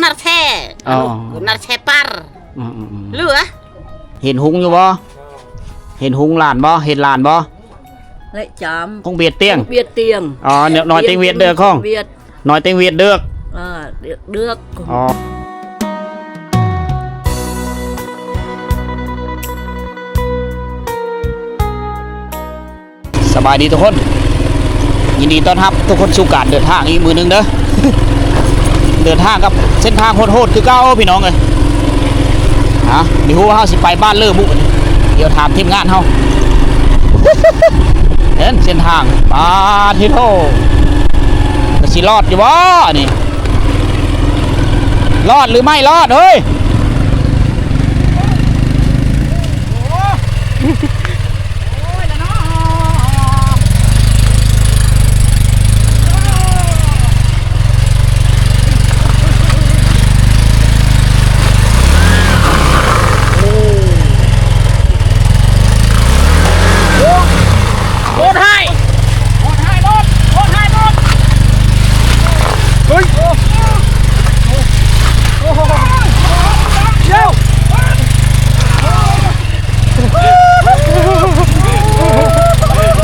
ນາແຊ ອໍ ນາແຊປາຣ ອືມໆໆ ຫຼື ເຫັນຮຸງຢູ່ບໍ່? ເຫັນຮຸງຫຼານບໍ່? ເຫັນຫຼານບໍ່? ແລະຈາມ ຫົງວຽດຕຽງ ຫົງວຽດຕຽງ ອໍ ນ້ອຍຕຽງວຽດເດີກຂອງ ວຽດ ນ້ອຍຕຽງວຽດເດີກ ເອີ ເດີກ ເດີກ ອໍ. ສະບາຍດີທຸກຄົນ ຍິນດີຕ້ອນຮັບທຸກຄົນສູ່ການເດີນທາງອີກມື້ໜຶ່ງເດີ ເດີນທາງກັບເສັ້ນທາງໂຫດໆຄືເກົ່າພີ່ນ້ອງເອີຍ. ຮະ ບໍ່ຮູ້ວ່າເຮົາຊິໄປບ້ານເລີບຸ ດຽວຖາມທີມງານເຮົາ ເຫັນເສັ້ນທາງ ປາດທິໂທ ກະຊິລອດຢູ່ບໍ່ນີ້? ລອດຫຼືໄມ່ລອດເຮີ້ຍ? ໂຫດຮ້າຍ ໂຫດຮ້າຍລົດ ໂຫດຮ້າຍລົດ ເຮີ້ຍ ໂອ້ໂຫ ດຽວ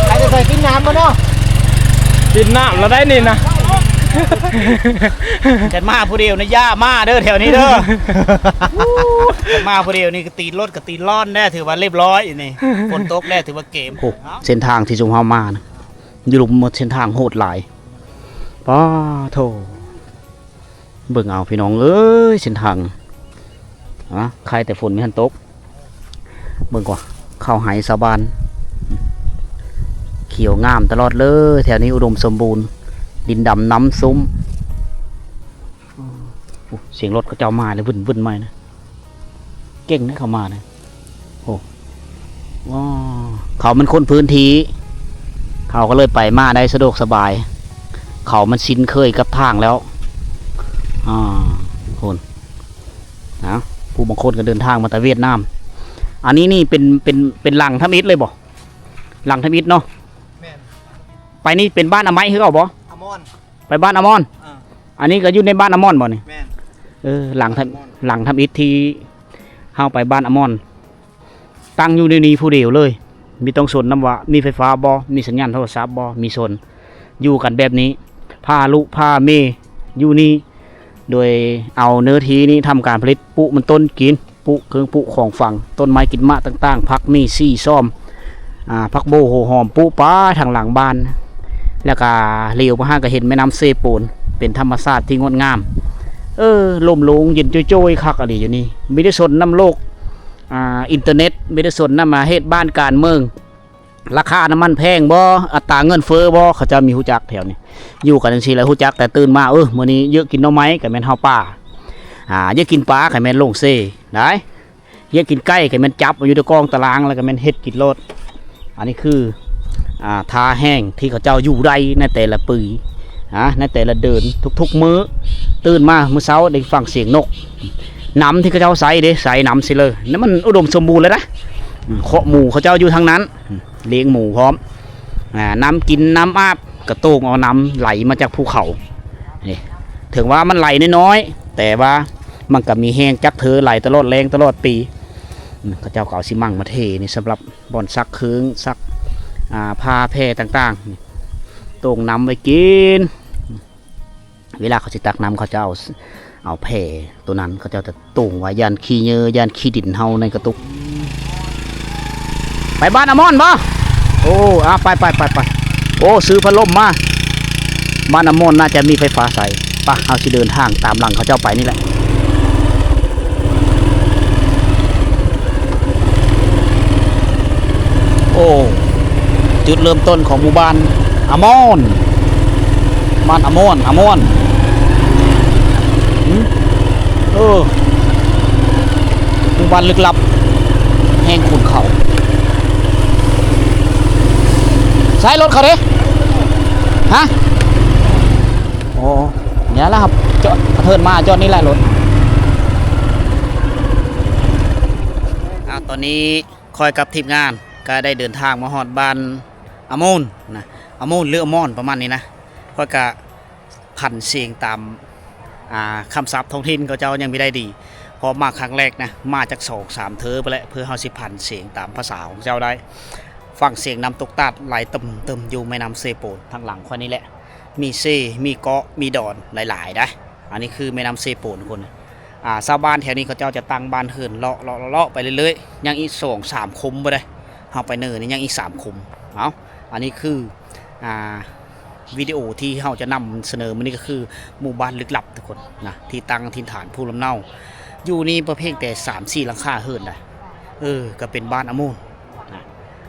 ໃຜຈະໃສ່ປິ່ນນ້ຳບໍ່ເນາະ? ປິ່ນນ້ຳລະໄດ໋ນີ້ນະ ຄັນມາຜູ້ດຽວນະ ຢ່າມາເດີແຖວນີ້ເດີ ຄັນມາຜູ້ດຽວນີ້ ຕີນລົດກະຕີນລ້ອນແດ່ ຖືວ່າລຽບຮ້ອຍນີ້ ຝົນຕົກແດ່ ຖືວ່າເກມ. ໂອ້ ເສັ້ນທາງທີ່ຊຸມເຮົາມານະ ຢູ່ລຸ່ມໝົດ ເສັ້ນທາງໂຫດຫຼາຍ ປາໂທ ເບິ່ງເອົາພີ່ນ້ອງເອີຍ ເສັ້ນທາງ ອາ ໄຄແຕ່ຝົນບໍ່ທັນຕົກ ເບິ່ງກ່ອນ ເຂົ້າໄຮ່ຊາວບ້ານ ຂຽວງາມຕະຫຼອດເລີຍ ແຖວນີ້ອຸດົມສົມບູນ ດິນດຳນ້ຳຊຸ່ມ. ໂອ້ ສຽງລົດເຂົາເຈົ້າມາແລ້ວ ວຶ້ນໆ ມານະ ເກັ່ງເດ້ເຂົາມານະ ໂອ້ ວ້າ ເຂົາແມ່ນຄົນພື້ນທີ່ ເຂົາກະເລີຍໄປມາໄດ້ສະດວກສະບາຍ ເຂົາມັນຊິນເຄີຍກັບທາງແລ້ວ ອາ ພຸ້ນ ນະ ຜູ້ບາງຄົນກະເດີນທາງມາແຕ່ຫວຽດນາມ ອັນນີ້ນີ້ເປັນ ເປັນ ເປັນຫຼັງທຳອິດເລີຍບໍ່? ຫຼັງທຳອິດເນາະ ແມ່ນ ໄປນີ້ເປັນບ້ານອາໄມ້ຄືເກົ່າບໍ່? ອາມອນ ໄປບ້ານອາມອນ ເອີ ອັນນີ້ກະຢູ່ໃນບ້ານອາມອນບໍ່ນີ້? ແມ່ນ ເອີ ຫຼັງທຳ ຫຼັງທຳອິດທີ່ເຮົາໄປບ້ານອາມອນ ຕັ້ງຢູ່ໃນນີ້ຜູ້ດຽວເລີຍ ມີຕ້ອງສົນນຳວ່າມີໄຟຟ້າບໍ່ ມີສັນຍານໂທລະສັບບໍ່ ມີສົນ ຢູ່ກັນແບບນີ້ ພາລູກພາເມຍຢູ່ນີ້ ໂດຍເອົາເນື້ອທີ່ນີ້ທຳການຜະລິດ ປູກມັນຕົ້ນກິນ ປູກເຄື່ອງປູກຂອງຝັງ ຕົ້ນໄມ້ກິນໝາກຕ່າງໆ ຜັກມີ່ ສີຊອມ ອາ ຜັກໂບ ຫົວຫອມ ປູກໄປທາງຫຼັງບ້ານ ແລ້ວກະຫຼຽວມາຫັ້ນກະເຫັນແມ່ນ້ຳເຊໂປນ ເປັນທຳມະຊາດທີ່ງົດງາມ ເອີ ລົມໂລງເຢັນໂຈ້ຍໆ ຄັກອີ່ຫຼີຢູ່ນີ້ ມີແຕ່ສົນນຳໂລກ ອາ ອິນເຕີເນັດ ມີແຕ່ສົນນຳ ອາ ເຫດການບ້ານການເມືອງ ລາຄານ້ຳມັນແພງບໍ່? ອັດຕາເງິນເຟີ້ບໍ່? ເຂົາເຈົ້າມີຮູ້ຈັກແຖວນີ້ ຢູ່ກັນຈັ່ງຊີ້ແຫຼະ ຮູ້ຈັກແຕ່ຕື່ນມາ ເອີ ມື້ນີ້ຢາກກິນໜໍ່ໄມ້ກະແມ່ນເຮົາປ່າ ອາ ຢາກກິນປາກະແມ່ນລົງເຊ ໄດ້ ຢາກກິນໄກ່ກະແມ່ນຈັບເອົາຢູ່ໃນກອງຕາລາງ ແລ້ວກະແມ່ນເຮັດກິນໂລດ. ອັນນີ້ຄື ອາ ທ່າແຮງທີ່ເຂົາເຈົ້າຢູ່ໄດ້ໃນແຕ່ລະປີ ອາ ໃນແຕ່ລະເດືອນ ທຸກໆມື້ ຕື່ນມາມື້ເຊົ້າໄດ້ຟັງສຽງນົກ ນ້ຳທີ່ເຂົາເຈົ້າໃຊ້ເດ້ ໃຊ້ນ້ຳຊິເລີ ນັ້ນມັນອຸດົມສົມບູນເລີຍນະ ອືມ ຄອກໝູເຂົາເຈົ້າຢູ່ທາງນັ້ນ ອືມ ລ້ຽງໝູພ້ອມ ອາ ນ້ຳກິນນ້ຳອາບກະໂຕ່ງເອົານ້ຳໄຫຼມາຈາກພູເຂົາ ນີ້ ເຖິງວ່າມັນໄຫຼນ້ອຍໆ ແຕ່ວ່າມັນກະມີແຮງຈັກເທີໄຫຼຕະຫຼອດແລ້ງຕະຫຼອດປີ ອືມ ເຂົາເຈົ້າກະເອົາຊິມັງມາເທນີ້ ສຳລັບບ່ອນຊັກເຄື່ອງ ຊັກ ອາ ຜ້າແພຕ່າງໆ ໂຕ່ງນ້ຳໄວ້ກິນ. ເວລາເຂົາຊິຕັກນ້ຳ ເຂົາຈະເອົາ ເອົາແພໂຕນັ້ນ ເຂົາເຈົ້າຈະໂຕ່ງໄວ້ ຢ້ານຂີ້ເຫຍື້ອ ຢ້ານຂີ້ດິນເຫົ່າໃນກະຕຸກ. ໄປບ້ານອາມອນບໍ່? ໂອ້ ອາ ໄປໆໆໆ ໂອ້ ຊື້ພັດລົມມາ ບ້ານອາມອນໜ້າຈະມີໄຟຟ້າໃຊ້. ປະ ເຮົາຊິເດີນທາງຕາມຫຼັງເຂົາເຈົ້າໄປນີ້ແຫຼະ. ໂອ້ ຈຸດເລີ່ມຕົ້ນຂອງໝູ່ບ້ານອາມອນ ບ້ານອາມອນ ອາມອນ ຫື ເອີ ໝູ່ບ້ານລຶກລັບແຫ່ງຂຸນເຂົາ. ໃຊ້ລົດເຂົາເດ້ ຮະ? ໂອ້ ນີ້ລະ ເຮົາຈອດ ເທີນມາຈອດນີ້ແຫຼະລົດ. ອາ ຕອນນີ້ຂ້ອຍກັບທີມງານກະໄດ້ເດີນທາງມາຮອດບ້ານອາໂມນນະ ອາໂມນ ຫຼື ອາມອນ ປະມານນີ້ນະ. ຂ້ອຍກະຜັນສຽງຕາມ ອ່າ ຄຳສັບທ້ອງຖິ່ນເຂົາເຈົ້າຍັງມີໄດ້ດີ ເພາະມາຄັ້ງແລກນະ ມາຈັກສອງສາມເທີພຸ້ນແຫຼະ ເພື່ອເຮົາຊິຜັນສຽງຕາມພາສາຂອງເຈົ້າໄດ້. ຟັງສຽງນ້ຳຕົກຕາດໄຫຼຕຶມໆ ຢູ່ແມ່ນ້ຳເຊໂປນ ທາງຫຼັງຂ້ອຍນີ້ແຫຼະ ມີເຊ ມີເກາະ ມີດອນຫຼາຍໆໄດ໋. ອັນນີ້ຄືແມ່ນ້ຳເຊໂປນທຸກຄົນ. ອ່າ ຊາວບ້ານແຖວນີ້ເຂົາເຈົ້າຈະຕັ້ງບ້ານເຮືອນເລາະ ເລາະ ເລາະ ເລາະໄປເລື້ອຍໆ ຍັງອີກສອງສາມຄຸ້ມບໍ່ໄດ້ ເຮົາໄປເນີ່ນນີ້ຍັງອີກສາມຄຸ້ມ. ເອົ້າ ອັນນີ້ຄື ອ່າ ວິດີໂອທີ່ເຮົາຈະນຳສະເໜີມື້ນີ້ກໍຄືໝູ່ບ້ານລຶກລັບທຸກຄົນນະ ທີ່ຕັ້ງຖິ່ນຖານພູນລຳເນົາ ຢູ່ນີ້ບໍ່ພຽງແຕ່ສາມສີ່ຫຼັງຄາເຮືອນໃດ໋ ເອີ ກໍເປັນບ້ານອະໂມນນະ.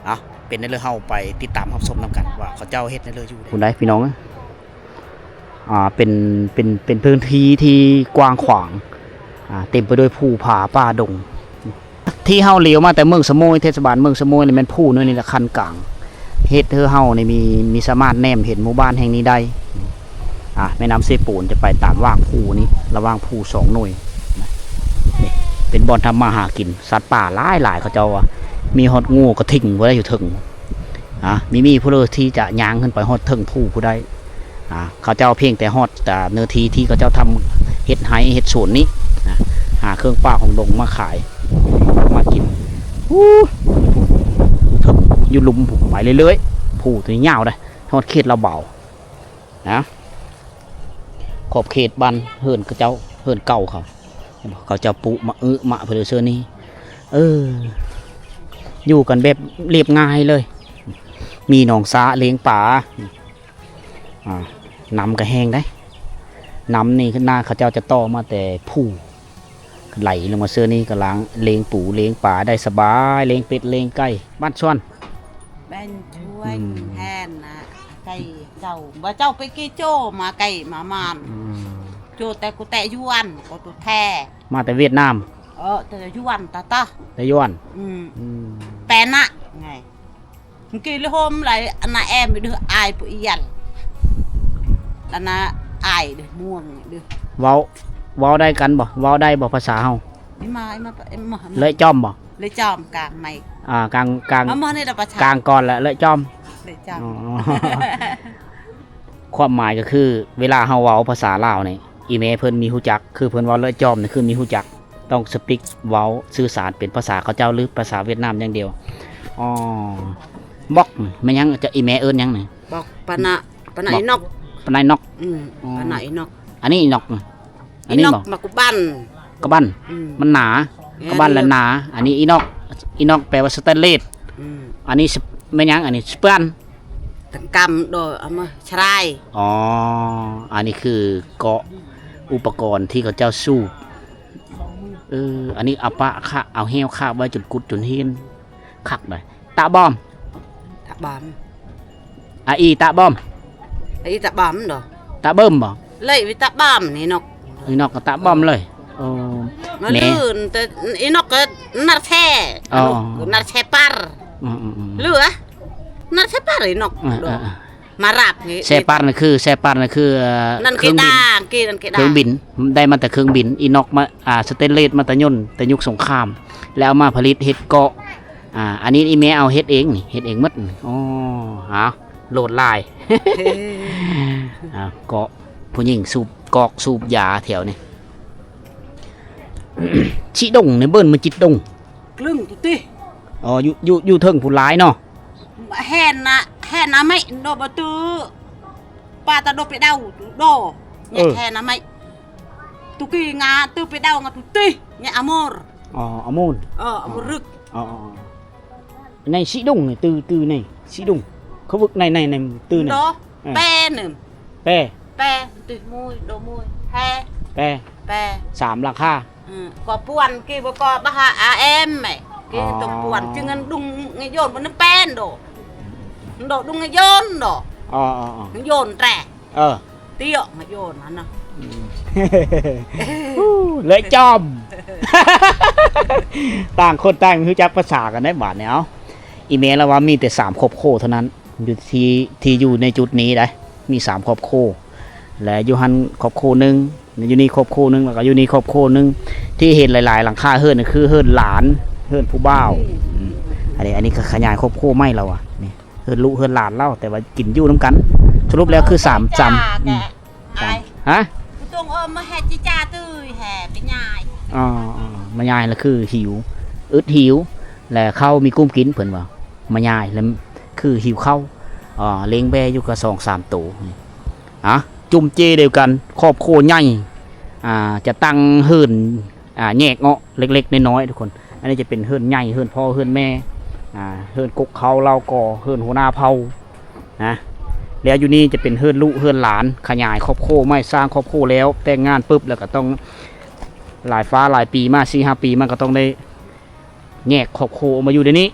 ເອົາ ເປັນແນວໃດ ເຮົາໄປຕິດຕາມຮັບຊົມນຳກັນວ່າເຂົາເຈົ້າເຮັດແນວໃດຢູ່. ພຸ້ນໃດ໋ພີ່ນ້ອງເອີຍ ອ່າ ເປັນ ເປັນ ເປັນພື້ນທີ່ທີ່ກວ້າງຂວາງ ອ່າ ເຕັມໄປດ້ວຍພູຜາປ່າດົງ. ທີ່ເຮົາຫຼຽວມາແຕ່ເມືອງສະໂໝຍ ເທດສະບານເມືອງສະໂໝຍນີ້ແມ່ນພູໜ່ວຍນີ້ລະ ຂັ້ນກາງ ເຮັດໃຫ້ເຮົານີ້ມີ ມີສາມາດແນມເຫັນໝູ່ບ້ານແຫ່ງນີ້ໄດ້. ອ່າ ແມ່ນ້ຳເຊໂປນຈະໄປຕາມຫວ່າງພູນີ້ ລະຫວ່າງພູສອງໜ່ວຍນະ. ນີ້ເປັນບ່ອນທຳມາຫາກິນ ສັດປ່າຫຼາຍໆ ເຂົາເຈົ້າວ່າ ມີຮອດງູກະທິງບໍ່ໄດ້ຢູ່ເທິງ. ອ່າ ມີ ມີຜູ້ໃດທີ່ຈະຍ່າງຂຶ້ນໄປຮອດເທິງພູຜູ້ໃດ ອ່າ ເຂົາເຈົ້າພຽງແຕ່ຮອດ ອ່າ ເນື້ອທີ່ທີ່ເຂົາເຈົ້າທຳເຮັດໄຮ່ເຮັດສວນນີ້ນະ ຫາເຄື່ອງປ່າຂອງດົງມາຂາຍ ມາກິນ. ອູ້ ຢູ່ເທິງ ຢູ່ລຸ່ມພຸ້ນ ໄປເລື້ອຍໆ ພູຕົວນີ້ຍາວເດ້ ຮອດເຂດລາວບາວນະ. ຂອບເຂດບ້ານເຮືອນເຂົາເຈົ້າ ເຮືອນເກົ່າເຂົາ ເຂົາເຈົ້າປູກໝາກອຶໝາກເພິ່ນເຊີນີ້ ເອີ ຢູ່ກັນແບບລຽບງ່າຍເລີຍ ມີໜອງສະລ້ຽງປາ. ອ່າ ນ້ຳກໍແຫ້ງໄດ໋ ນ້ຳນີ້ນາເຂົາເຈົ້າຈະຕໍ່ມາແຕ່ພູ ໄຫຼລົງມາເຊີນີ້ກໍລ້າງ ລ້ຽງປູລ້ຽງປາໄດ້ສະບາຍ ລ້ຽງເປັດລ້ຽງໄກ່. ບ້ານຊວນ ແມ່ນ ອືມ ແຮ່ນນະ ໄກ່ເຈົ້າ ວ່າເຈົ້າໄປກີ້ໂຈ້ມາໄກ່ມາມານ ອືມ ໂຈ້ແຕ່ກູແຕະຍວນ ກໍຕົວແທ້ ມາແຕ່ຫວຽດນາມ ເອີ ແຕ່ຍວນຕາຕາ ແຕ່ຍວນ ອືມ ອືມ ແປນນະ ໄງ ມັນກີ້ລະໂຮມໄຫຼ ອັນນະແອມໄປເດີ້ ອາຍປະອີຫຍັນ ອັນນະອາຍເດີ້ ມ່ວງເດີ້. ເວົ້າ ເວົ້າໄດ້ກັນບໍ່? ເວົ້າໄດ້ບໍ່ພາສາເຮົາ? ອີ່ມາ ອີ່ມາ ເລີຍຈອມບໍ່? ເລີຍຈອມກາງໃໝ່ ອ່າ ກາງ ກາງ ກາງກ່ອນລະເລີຍຈອມ ເລີຍຈອມ ອໍ ຄວາມໝາຍກໍຄື ເວລາເຮົາເວົ້າພາສາລາວນີ້ ອີ່ແມ່ເພິ່ນມີຮູ້ຈັກ ຄືເພິ່ນເວົ້າເລີຍຈອມນີ້ ຄືມີຮູ້ຈັກ ຕ້ອງສະປິກ ເວົ້າສື່ສານເປັນພາສາເຂົາເຈົ້າ ຫຼື ພາສາຫວຽດນາມຢ່າງດຽວ. ອໍ ບອກ ແມ່ນຫຍັງ? ຈະ ອີ່ແມ່ເອີ້ນຫຍັງນີ້? ບອກ ປານະ ປານະອີນອກ ປານະອີນອກ ອືມ ອໍ ປານະອີນອກ ອັນນີ້ອີນອກ ອັນນີ້ບໍ່? ມາກຸບັນ ກະບັນ ອືມ ມັນໜາ ເອີ ກະບັນລະໜາ ອັນນີ້ອີນອກ ອີນອກແປວ່າສະແຕນເລດ ອືມ ອັນນີ້ແມ່ນຫຍັງ? ອັນນີ້ສະເປືອນ ຕັງກຳ ໂດຍ ເອົາມາຊະລາຍ ອໍ ອັນນີ້ຄືເກາະ ອຸປະກອນທີ່ເຂົາເຈົ້າສູບ ເອີ ອັນນີ້ເອົາປະຄະ ເອົາແຮ້ວຄາບໄວ້ຈົນກຸດຈົນຫີນ ຄັກໃດ໋. ຕະບອມ ຕະບອມ ອາອີຕະບອມ ອາອີຕະບອມໂດ ຕະເບິ່ມບໍ່? ເລີຍວິຕະບອມ ອີນອກ ອີນອກກໍຕະບອມເລີຍ. ໂອ້ ມາ ແມ່ ລືນແຕ່ ອີນອກກໍນັດແຊ ອໍ ອັນນັ້ນກໍນັດແຊປາ ອືມໆໆ ເຫຼືອ ນັດແຊປາ ອີນອກ ເອີໆໆ ມາຮັບນີ້ ແຊປານະຄື ແຊປານະຄື ເອີ ນັ້ນເຄື່ອງບິນ ເກດາ ເກດາ ເຄື່ອງບິນ ໄດ້ມາແຕ່ເຄື່ອງບິນ ອີນອກມາ ອ່າ ສະເຕນເລດ ມາແຕ່ຍົນ ແຕ່ຍຸກສົງຄາມ ແລ້ວເອົາມາຜະລິດເຮັດເກາະ ອ່າ ອັນນີ້ອີ່ແມ່ເອົາເຮັດເອງນີ້ ເຮັດເອງໝົດ. ອໍ ເອົາ ໂລດຫຼາຍ ເອີ ເກາະ ຜູ້ຍິງສູບກອກສູບຢາແຖວນີ້ ຊິດົງນີ້ ເບິ່ນມາຈິດດົງ ລຶ້ງຕຸຕິ ອໍ ຢູ່ ຢູ່ ຢູ່ເທິງພຸ້ນຫຼາຍເນາະ ແຮ່ນນະ ແຮ່ນນະໄມ້ ໂດບະຕື້ ປາຕະໂດເປດາວ ໂດ ເອີ ແຮ່ນນະໄມ້ ຕຸກີງາ ຕື້ເປດາວງາຕຸຕິ ຍະອາໂມຣ ອໍ ອາໂມນ ເອີ ອາໂມຣຶກ ອໍ ໃນຊິດຸງນີ້ ຕື້ ຕື້ໃນຊິດຸງ ເຂົາເອີ້ນໃນ ໃນ ໃນ ຕື້ໃນ ເອີ ແປໜຶ່ງ ແປ ແປ ຕຶກມຸຍ ໂດມຸຍ ແພ ແປ ແປ ສາມລາຄາ ເອີ ກໍປ່ວນ ກີບໍ່ກໍບາຫາອາແອມແມ ກີຕົກປ່ວນ ຈຶ່ງເງິນດຸງງະໂຍນ ບໍ່ນຳແປນໂດ ໂດດຸງງະໂຍນໂດ ອໍໆໆ ໂຍນແຕ ເອີ ຕຽມາໂຍນຫັ້ນນະ ອືມ ເລີຍຈອມ ຕ່າງຄົນຕ່າງຮູ້ຈັກພາສາກັນໄດ໋ບາດນີ້. ເອົາ ອີ່ແມ່ລະວ່າມີແຕ່ສາມຄອບຄົວເທົ່ານັ້ນ ຢູ່ທີ່ ທີ່ຢູ່ໃນຈຸດນີ້ໄດ໋ ມີສາມຄອບຄົວ ແລະ ຢູ່ຫັ້ນຄອບຄົວໜຶ່ງ ຢູ່ນີ້ຄອບຄົວໜຶ່ງ ແລ້ວກໍຢູ່ນີ້ຄອບຄົວໜຶ່ງ ທີ່ເຫັນຫຼາຍໆຫຼັງຄາເຮືອນ ຄືເຮືອນຫຼານ ເຮືອນຜູ້ບ່າວ ອືມ ອັນນີ້ ອັນນີ້ກໍຂະຫຍາຍຄອບຄົວໃໝ່ລາວວ່າ ນີ້ ເຮືອນລູກເຮືອນຫຼານລາວ ແຕ່ວ່າກິນຢູ່ນຳກັນ ສະຫຼຸບແລ້ວຄືສາມ ສາມ ອືມ ສາມ ຮະ? ຕົງເອີມມາແຮດຈິຈາຕື້ຍແຮໄປຍາຍ. ອໍ ມາຍາຍລະຄືຫິວ ອຶດຫິວ ແລະເຂົ້າມີກຸ້ມກິນ ເພິ່ນວ່າ ມາຍາຍລະຄືຫິວເຂົ້າ. ອໍ ລ້ຽງແບ້ຢູ່ກະສອງສາມໂຕ. ອາ ຈຸ້ມເຈດຽວກັນ ຄອບຄົວໃຫຍ່ ອາ ຈະຕັ້ງເຮືອນ ອາ ແຍກເນາະ ເລັກໆນ້ອຍໆ ທຸກຄົນ. ອັນນີ້ຈະເປັນເຮືອນໃຫຍ່ ເຮືອນພໍ່ເຮືອນແມ່ ອາ ເຮືອນກົກເຄົ້າເລົ່າກໍ ເຮືອນຫົວໜ້າເຜົ່ານະ. ແລ້ວຢູ່ນີ້ຈະເປັນເຮືອນລູກເຮືອນຫຼານ ຂະຫຍາຍຄອບຄົວໃໝ່ ສ້າງຄອບຄົວແລ້ວ ແຕ່ງງານປຶບ ແລ້ວກໍຕ້ອງຫຼາຍຟ້າຫຼາຍປີມາ ສີ່ຫ້າປີມາ ກໍຕ້ອງໄດ້ແຍກຄອບຄົວອອກມາຢູ່ໃນນີ້.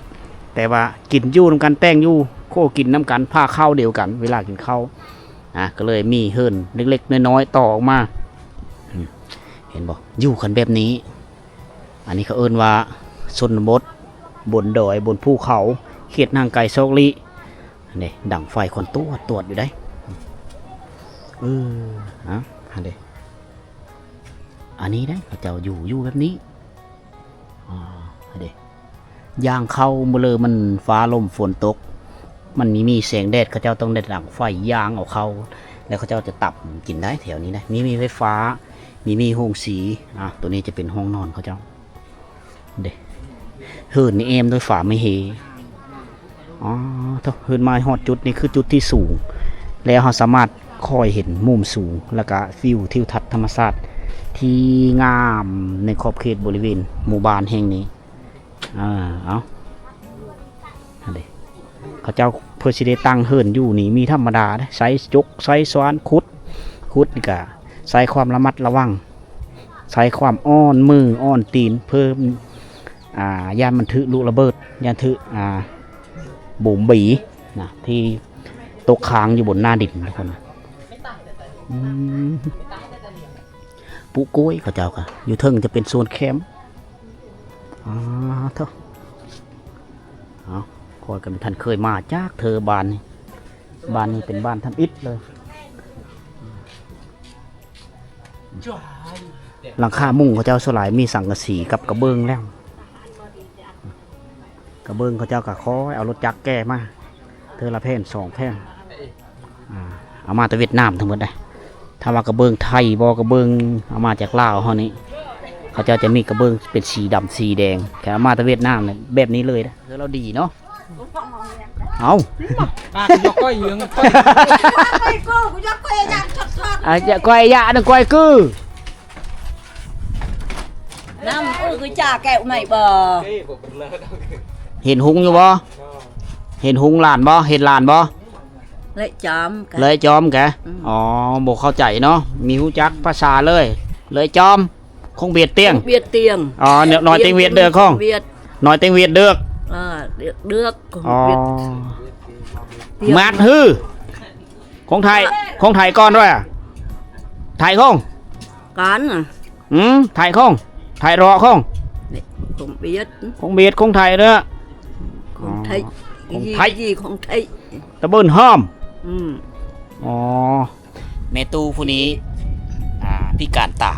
ແຕ່ວ່າກິນຢູ່ນຳກັນ ແຕ່ງຢູ່ ໂຄກິນນຳກັນ ພາເຂົ້າດຽວກັນ ເວລາກິນເຂົ້ານະ. ກໍເລີຍມີເຮືອນເລັກໆນ້ອຍໆຕໍ່ອອກມາ. ອືມ ເຫັນບໍ່ ຢູ່ກັນແບບນີ້. ອັນນີ້ເຂົາເອີ້ນວ່າຊົນນະບົດ ບົນດອຍ ບົນພູເຂົາ ເຂດຫ່າງໄກຊອກຫຼີກ. ອັນນີ້ດັງໄຟຄວັນຕວດໆຢູ່ໃດ໋. ເອີ ອະ ຫັ້ນເດ ອັນນີ້ເດ້ ເຂົາເຈົ້າຢູ່ ຢູ່ແບບນີ້. ອາ ຫັ້ນເດ ຢ່າງເຂົ້າມື້ເລີມັນຟ້າລົມຝົນຕົກ ມັນມີ ມີແສງແດດ ເຂົາເຈົ້າຕ້ອງໄດ້ດັງໄຟຍ່າງເອົາເຂົ້າ ແລ້ວເຂົາເຈົ້າຈະຕຳກິນໄດ້ແຖວນີ້ນະ. ມີ ມີໄຟຟ້າ ມີ ມີໂຮງສີ. ອາ ໂຕນີ້ຈະເປັນຫ້ອງນອນເຂົາເຈົ້າເດ້. ເຮືອນນີ້ແອ້ມດ້ວຍຝາໄມ້ເຮ. ອໍ ໂທ້ ເຮືອນມາຮອດຈຸດນີ້ຄືຈຸດທີ່ສູງ ແລ້ວເຮົາສາມາດຄ່ອຍເຫັນມຸມສູງ ແລ້ວກະວິວທິວທັດທຳມະຊາດທີ່ງາມໃນຂອບເຂດບໍລິເວນໝູ່ບ້ານແຫ່ງນີ້. ອາ ເອົາ ຫັ້ນເດ ເຂົາເຈົ້າເພື່ອຊິໄດ້ຕັ້ງເຮືອນຢູ່ນີ້ ມີທຳມະດາເດ້ ໃຊ້ຈົກໃຊ້ຊວານຂຸດ ຂຸດນີ້ກະໃຊ້ຄວາມລະມັດລະວັງ ໃຊ້ຄວາມອ່ອນມືອ່ອນຕີນ ເພື່ອ ອ່າ ຢ້ານມັນຖືກລຸລະເບີດ ຢ້ານຖືກ ອ່າ ບູມບີນະ ທີ່ຕົກຄ້າງຢູ່ບົນໜ້າດິນ ທຸກຄົນ. ອືມ ປູກກ້ວຍເຂົາເຈົ້າກະ ຢູ່ເທິງຈະເປັນສວນແຄມ. ອາ ໂທ້ ເອົາ ຂ້ອຍກໍບໍ່ທັນເຄີຍມາຈັກເທື່ອບ້ານນີ້ ບ້ານນີ້ເປັນບ້ານທຳອິດເລີຍ. ຫຼັງຄາມຸງເຂົາເຈົ້າສ່ວນຫຼາຍມີສັງກະສີກັບກະເບື້ອງແລ້ວ ກະເບື້ອງເຂົາເຈົ້າກໍຄ່ອຍເອົາລົດຈັກແກ່ມາ ເທື່ອລະແຜ່ນສອງແຜ່ນ. ອາ ເອົາມາແຕ່ຫວຽດນາມທັງໝົດເດ້. ຖ້າວ່າກະເບື້ອງໄທບໍ່ ກະເບື້ອງເອົາມາຈາກລາວເຮົານີ້ ເຂົາເຈົ້າຈະມີກະເບື້ອງເປັນສີດຳສີແດງ ແຕ່ເອົາມາແຕ່ຫວຽດນາມແບບນີ້ເລີຍເດ້. ເຮືອນລາວດີເນາະ. ເອົາ ປາກຢອກກ້ອຍເຍືອງ ກ້ອຍ ອາ ຈະກ້ອຍຢະ ອັນນັ້ນກ້ອຍກື ນ້ຳ ເອີ ຄືຈາແກ້ວໃໝ່ບໍ່? ເຫັນຮຸງຢູ່ບໍ່? ເຫັນຮຸງຫຼານບໍ່? ເຫັນຫຼານບໍ່? ເລີຍຈອມກະ ເລີຍຈອມກະ ອືມ ອໍ ບໍ່ເຂົ້າໃຈເນາະ ມີຮູ້ຈັກພາສາເລີຍ ເລີຍຈອມ ຄົງຫວຽດຕຽງ ຫວຽດຕຽງ ອໍ ນ້ອຍຕຽງຫວຽດເດີກ ຂອງຫວຽດ ນ້ອຍຕຽງຫວຽດເດີກ ເອີ ເດີກ ຂອງຫວຽດ ໝາດຮື ຄົງໄທ ຄົງໄທກ່ອນດ້ວຍ ໄທຄົງ ກັນ ອືມ ໄທຄົງ ໄທເຣາະຄົງ ນີ້ຄົງຫວຽດ ຄົງຫວຽດ ຄົງໄທເດີ ຄົງໄທ ອໍ ຄົງໄທ ຄົງໄທ ຕະເບິ່ນຫອມ ອືມ ອໍ ແມ່ຕູ້ຜູ້ນີ້ ອ່າ ພິການຕາ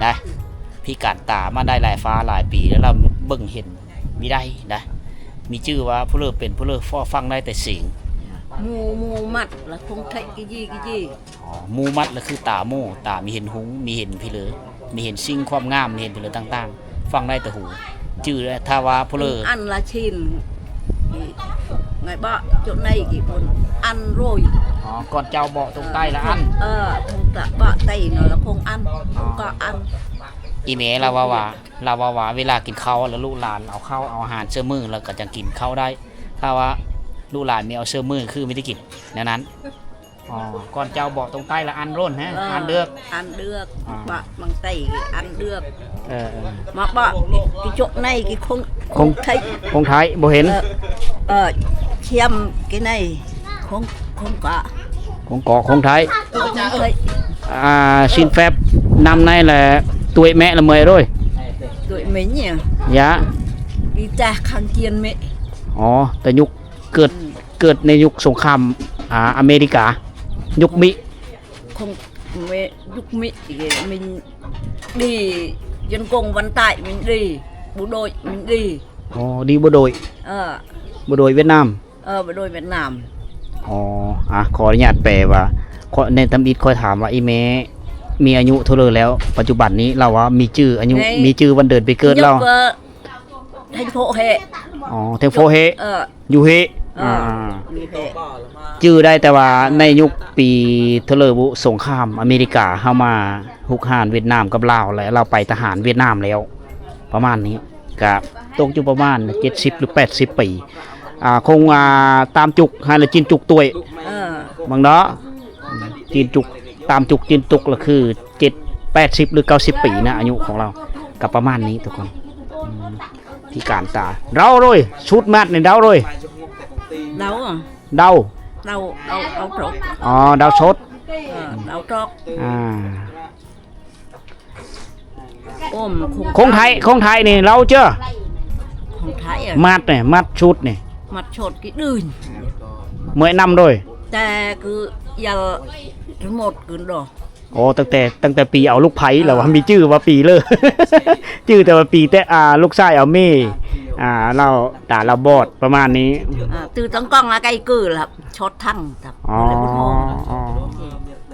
ນະ ພິການຕາມາໄດ້ຫຼາຍຟ້າຫຼາຍປີແລ້ວ ລາວເບິ່ງເຫັນ ມີໄດ້ນະ ມີຈື່ວ່າຜູ້ເລີເປັນຜູ້ເລີຟ້ອຟັງໄດ້ແຕ່ສຽງ ໝູ່ ໝູ່ມັດລະຄົງໄທກິຢີກິຢີ ອໍ ໝູ່ມັດລະຄືຕາໝູ່ ຕາມີເຫັນຮຸງ ມີເຫັນພິເລີ ມີເຫັນສິ່ງຄວາມງາມ ມີເຫັນພິເລີຕ່າງໆ ຟັງໄດ້ແຕ່ຫູ ຈື່ແລ້ວ ຖ້າວ່າຜູ້ເລີ ອັນລະຊິນ ໄງເບາະ ຈຸດໃນກີ່ຄົນ ອັນໂຣຍ ອໍ ກ່ອນເຈົ້າເບາະຕົງໃຕ້ລະອັນ ເອີ ຄົງຕະເບາະໄຕເນາະ ລະຄົງອັນ ອໍ ຄົງກໍອັນ ອີ່ແມ່ລາວເວົ້າວ່າ ລາວເວົ້າວ່າເວລາກິນເຂົ້າ ແລ້ວລູກຫຼານເອົາເຂົ້າເອົາອາຫານເຊື່ອມື ແລ້ວກໍຈັ່ງກິນເຂົ້າໄດ້ ຖ້າວ່າລູກຫຼານມີເອົາເຊື່ອມື ຄືມີແຕ່ກິນແນວນັ້ນ. ອໍ ກ່ອນເຈົ້າເບາະຕົງໃຕ້ລະອັນໂລດແຮະ ເອີ ອັນເດືອກ ອັນເດືອກ ອໍ ເບາະມັງໄຕອັນເດືອກ ເອີໆ ມາເບາະກິຈົກໃນກິຄົງ ຄົງ ຄົງໄທ ຄົງໄທບໍ່ເຫັນ ເອີ ເອີ ຊຽມກິໃນ ຄົງ ຄົງເກາະ ຄົງເກາະ ຄົງໄທ ເອີ ຄົງໄທ ອ່າ ຊິນແຟບ ນຳໃນແຫຼະ ຕົວແມະລະເມຍໂດຍ ຕົວແມະເນຍ ຢາ ອີຕາຄັງກຽນແມະ ອໍ ແຕ່ຍຸກເກີດ ອືມ ເກີດໃນຍຸກສົງຄາມ ອ່າ ອາເມລິກາ ຍຸກມິ ຄົງແມ່ ຍຸກມິ ມິນດີ ຍັນກົງວັນຕາຍ ມິນດີ ບຸໂດຍ ມິນດີ ອໍ ດີບຸໂດຍ ເອີ ບຸໂດຍຫວຽດນາມ ເອີ ບໍ່ໂດຍຫວຽດນາມ ອໍ ອ່ະ ຂໍອະນຸຍາດແປວ່າ ຂ້ອຍ ໃນທຳອິດຂ້ອຍຖາມວ່າ ອີ່ແມ່ ມີອາຍຸເທົ່າໃດແລ້ວ ປັດຈຸບັນນີ້? ລາວວ່າມີຈື່ອາຍຸ ໃນ ມີຈື່ວັນເດືອນປີເກີດລາວ. ຍົກກໍ ແທງໂພເຮ ອໍ ແທງໂຟເຮ ເອີ ຢູ່ເຮ ເອີ ອ່າ ຢູ່ເຮ ຈື່ໄດ້ແຕ່ວ່າໃນຍຸກປີເທົ່າໃດບຸ ສົງຄາມອາເມລິກາເຮົາມາຮຸກຮານຫວຽດນາມກັບລາວ ແລະ ລາວໄປທະຫານຫວຽດນາມແລ້ວ ປະມານນີ້ ກະຕົກຢູ່ປະມານເຈັດສິບ ຫຼື ແປດສິບປີ ອ່າ ຄົງ ອ່າ ຕາມຈຸກ ໃຫ້ລະຈີນຈຸກຕວຍ ເອີ ເບິ່ງເນາະ ຈີນຈຸກ ຕາມຈຸກຈີນຕຸກລະຄື ເຈັດ ແປດສິບ ຫຼື ເກົ້າສິບປີນະ ອາຍຸຂອງລາວ ກະປະມານນີ້ທຸກຄົນ. ອືມ ພິການຕາ ເດົາໂດຍ ສູດມັດນີ້ເດົາໂດຍ ເດົາ ເດົາ ເດົາ ເດົາ ເດົາຕົກ ອໍ ເດົາສົດ ເອີ ເດົາຕົກ ອ່າ ໂອ້ ຄົງໄທ ຄົງໄທນີ້ເດົາເຈີ ຄົງໄທ ມັດນີ້ ມັດສູດນີ້ ມັດສູດກິດດີ ເມື່ອຍນຳໂດຍ ແຕ່ຄືຢາລະໝົດຄືດອກ ໂອ້ ຕັ້ງແຕ່ ຕັ້ງແຕ່ປີເອົາລູກໃພ້ແລ້ວວ່າ ມີຈື່ວ່າປີເລີ ຈື່ແຕ່ວ່າປີແຕ່ ອ່າ ລູກຊາຍເອົາເມ ອ່າ ລາວຕາລາວບອດປະມານນີ້ ອ່າ ຕື້ຕັ້ງກ້ອງອາໄກກືລະ ຊອດທັງ ອໍ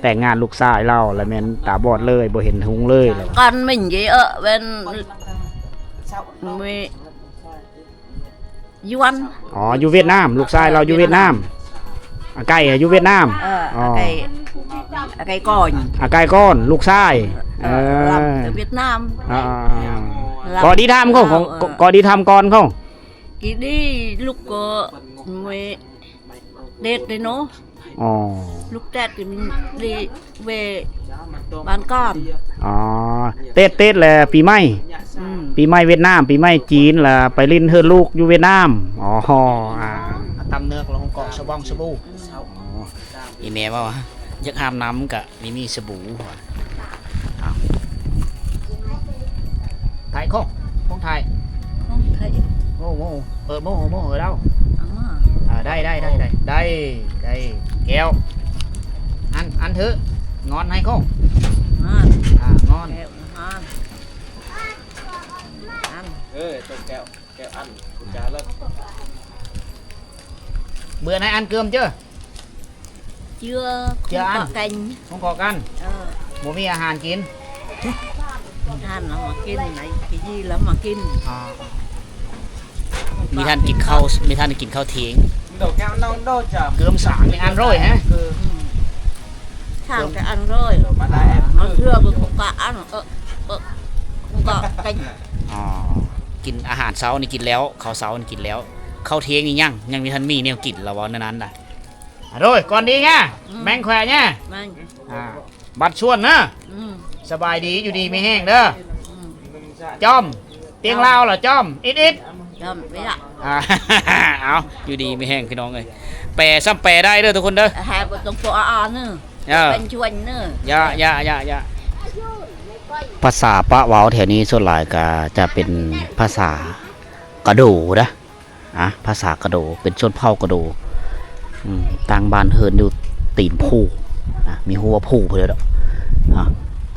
ແຕ່ງງານລູກຊາຍລາວລະແມ່ນຕາບອດເລີຍ ບໍ່ເຫັນຮຸ່ງເລີຍ ກ່ອນມິນເຢເອເວັນເມ ຍວນ ອໍ ຢູ່ຫວຽດນາມ ລູກຊາຍລາວຢູ່ຫວຽດນາມ ອາໄກຢູ່ຫວຽດນາມ ເອີ ອໍ ອາໄກ ອາໄກກ່ອນ ອາໄກກ່ອນ ລູກຊາຍ ເອີ ເອີ ລຳຫວຽດນາມ ອ່າ ລຳ ກໍດີທຳຂອງ ເອີ ກໍດີທຳກ່ອນຂອງ ກີດີລູກກໍເມ ເດັດເດເນາະ ອໍ ລູກແຕດນີ້ເດເວບ້ານກ່ອນ ອໍ ເຕັດ ເຕັດແລະປີໃໝ່ ອືມ ປີໃໝ່ຫວຽດນາມ ປີໃໝ່ຈີນ ລະໄປຫຼິ້ນເຮືອນລູກຢູ່ຫວຽດນາມ ອໍ ອ່າ ຕຳເໜືອກລະຫົງກອງສະບອງສະບູ ອໍ ອີແມ່ເວົ້າວ່າ ຢາກອາບນ້ຳກະ ມີມີສະບູ ອ້າວ ຖ່າຍຂອງ ຂອງຖ່າຍ ຂອງຖ່າຍ ໂອ້ໂຫ ເປີດໂມໂຫໂມເອີເດ້າ ເອີ ໄດ້ ໄດ້ ໄດ້ ໄດ້ ໄດ້ ໄດ້ ແກ້ວ ອັນ ອັນຖື ງອນໃຫ້ຂອງ ງອນ ອ່າ ງອນ ແກ້ວ ງອນ ອັນ ເອີ ຕົກແກ້ວ ແກ້ວອັນ ກຸນຈາເລີຍ ເບື່ອໃນອັນເກີມເຈີ ເຈືອ ເຈືອອັນ ຂອງກໍກັນ ຂອງກໍກັນ ເອີ ບໍ່ມີອາຫານກິນ ອາຫານລະມາກິນ ໃນທີ່ລະມາກິນ ອໍ ມີທ່ານກິນເຂົ້າ ມີທ່ານກິນເຂົ້າທ່ຽງ ເກີມສາງນີ້ອັນຮ້ອຍແຮະ ອືມ ສາງແຕ່ອັນຮ້ອຍ ມາເທື່ອກໍກະອັນ ເອີ ເອີ ກໍກະ ອໍ ກິນອາຫານເຊົ້ານີ້ກິນແລ້ວ ເຂົ້າເຊົ້ານີ້ກິນແລ້ວ ເຂົ້າທ່ຽງນີ້ຍັງ ຍັງມີ ທັນມີແນວກິນລະເວົ້າແນວນັ້ນນະ ໂດຍ ກ່ອນດີງາ ອືມ ແບ່ງແຂວະງາ ແບ່ງ ອ່າ ບັດຊວນນະ ອືມ ສະບາຍດີ ຢູ່ດີມີແຮງເດີ ອືມ ຈອມ ຕຽງລາວລະຈອມ ອິດໆ ຈອມເວລາ ອ່າ ເອົາ ຢູ່ດີມີແຮງພີ່ນ້ອງເອີຍ ແປຊ້ຳແປໄດ້ເດີທຸກຄົນເດີ ແຮບໍ່ຕ້ອງໂປອາອາເນີ ເອີ ເປັນຊວນເນີ ຢ່າ ຢ່າ ຢ່າ ຢ່າ ພາສາປະເວົ້າແຖວນີ້ສ່ວນຫຼາຍກະຈະເປັນພາສາກະໂດນະ ອ່າ ພາສາກະໂດ ເປັນຊົນເຜົ່າກະໂດ ອືມ ຕັ້ງບ້ານເຮືອນຢູ່ຕີນພູ ອ່າ ມີຫົວພູພຸ້ນແຫຼະດອກ ອ່າ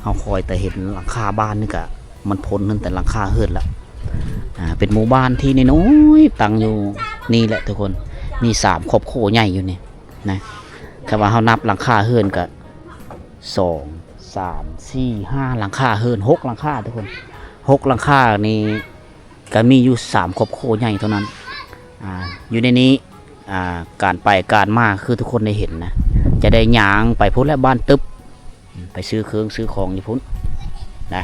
ເຮົາຄອຍແຕ່ເຫັນຫຼັງຄາບ້ານນີ້ກະ ມັນພົ້ນຕັ້ງແຕ່ຫຼັງຄາເຮືອນລະ ອ່າ ເປັນໝູ່ບ້ານທີ່ນ້ອຍໆ ຕັ້ງຢູ່ນີ້ແຫຼະທຸກຄົນ ມີສາມຄອບຄົວໃຫຍ່ຢູ່ນີ້ນະ ຄັນວ່າເຮົານັບຫຼັງຄາເຮືອນກະ ສອງ ສາມ ສີ່ ຫ້າ ຫຼັງຄາເຮືອນ ຫົກຫຼັງຄາທຸກຄົນ ຫົກຫຼັງຄານີ້ ກະມີຢູ່ສາມຄອບຄົວໃຫຍ່ເທົ່ານັ້ນ ອ່າ ຢູ່ໃນນີ້ ອ່າ ການໄປການມາຄືທຸກຄົນໄດ້ເຫັນນະ ຈະໄດ້ຍ່າງໄປພຸ້ນແຫຼະ ບ້ານຕຶບ ໄປຊື້ເຄື່ອງຊື້ຂອງຢູ່ພຸ້ນນະ